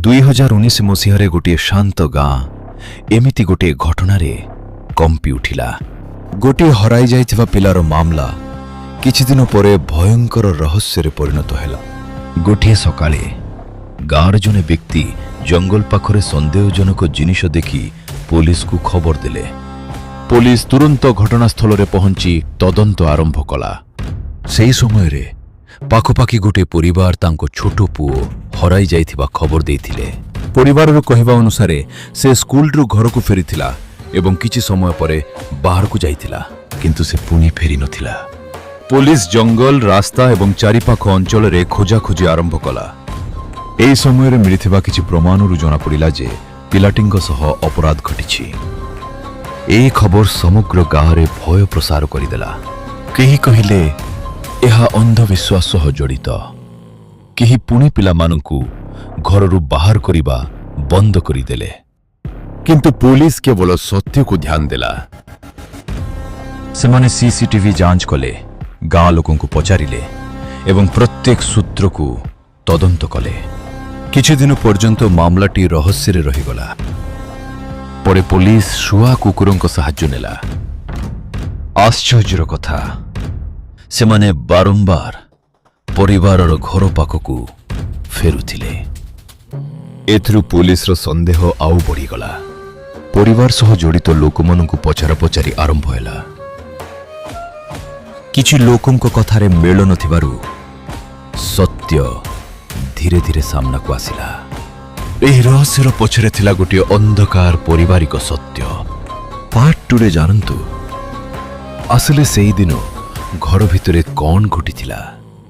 2019 ମସିହାରେ ଗୋଟିଏ ଶାନ୍ତ ଗାଁ ଏମିତି ଗୋଟିଏ ଘଟଣାରେ କମ୍ପି ଉଠିଲା। ଗୋଟିଏ ହରାଇ ଯାଇଥିବା ପିଲାର ମାମଲା କିଛିଦିନ ପରେ ଭୟଙ୍କର ରହସ୍ୟରେ ପରିଣତ ହେଲା। ଗୋଟିଏ ସକାଳେ ଗାଁର ଜଣେ ବ୍ୟକ୍ତି ଜଙ୍ଗଲ ପାଖରେ ସନ୍ଦେହଜନକ ଜିନିଷ ଦେଖି ପୋଲିସକୁ ଖବର ଦେଲେ। ପୋଲିସ ତୁରନ୍ତ ଘଟଣାସ୍ଥଳରେ ପହଞ୍ଚି ତଦନ୍ତ ଆରମ୍ଭ କଲା। ସେହି ସମୟରେ ପାଖାପାଖି ଗୋଟିଏ ପରିବାର ତାଙ୍କ ଛୋଟ ପୁଅ ହରାଇ ଯାଇଥିବା ଖବର ଦେଇଥିଲେ। ପରିବାରର କହିବା ଅନୁସାରେ, ସେ ସ୍କୁଲରୁ ଘରକୁ ଫେରିଥିଲା ଏବଂ କିଛି ସମୟ ପରେ ବାହାରକୁ ଯାଇଥିଲା, କିନ୍ତୁ ସେ ପୁଣି ଫେରି ନଥିଲା। ପୋଲିସ ଜଙ୍ଗଲ, ରାସ୍ତା ଏବଂ ଚାରିପାଖ ଅଞ୍ଚଳରେ ଖୋଜାଖୋଜି ଆରମ୍ଭ କଲା। ଏହି ସମୟରେ ମିଳିଥିବା କିଛି ପ୍ରମାଣରୁ ଜଣାପଡ଼ିଲା ଯେ ପିଲାଟିଙ୍କ ସହ ଅପରାଧ ଘଟିଛି। ଏହି ଖବର ସମଗ୍ର ଗାଁରେ ଭୟ ପ୍ରସାର କରିଦେଲା। କେହି କହିଲେ ଏହା ଅନ୍ଧବିଶ୍ୱାସ ସହ ଜଡ଼ିତ, କେହି ପୁଣି ପିଲାମାନଙ୍କୁ ଘରରୁ ବାହାର କରିବା ବନ୍ଦ କରିଦେଲେ। କିନ୍ତୁ ପୋଲିସ କେବଳ ସତ୍ୟକୁ ଧ୍ୟାନ ଦେଲା। ସେମାନେ ସିସିଟିଭି ଯାଞ୍ଚ କଲେ, ଗାଁ ଲୋକଙ୍କୁ ପଚାରିଲେ ଏବଂ ପ୍ରତ୍ୟେକ ସୂତ୍ରକୁ ତଦନ୍ତ କଲେ। କିଛିଦିନ ପର୍ଯ୍ୟନ୍ତ ମାମଲାଟି ରହସ୍ୟରେ ରହିଗଲା। ପରେ ପୋଲିସ ଶୁଆ କୁକୁରଙ୍କ ସାହାଯ୍ୟ ନେଲା। ଆଶ୍ଚର୍ଯ୍ୟର କଥା, ସେମାନେ ବାରମ୍ବାର ପରିବାରର ଘର ପାଖକୁ ଫେରୁଥିଲେ। ଏଥିରୁ ପୋଲିସର ସନ୍ଦେହ ଆଉ ବଢ଼ିଗଲା। ପରିବାର ସହ ଜଡ଼ିତ ଲୋକମାନଙ୍କୁ ପଚରା ପଚାରି ଆରମ୍ଭ ହେଲା। କିଛି ଲୋକଙ୍କ କଥାରେ ମେଳ ନଥିବାରୁ ସତ୍ୟ ଧୀରେ ଧୀରେ ସାମ୍ନାକୁ ଆସିଲା। ଏହି ରହସ୍ୟର ପଛରେ ଥିଲା ଗୋଟିଏ ଅନ୍ଧକାର ପାରିବାରିକ ସତ୍ୟ। ପାର୍ଟ ଟୁରେ ଜାଣନ୍ତୁ, আসলে ସେଇଦିନ ଘର ଭିତରେ କ'ଣ ଘଟିଥିଲା।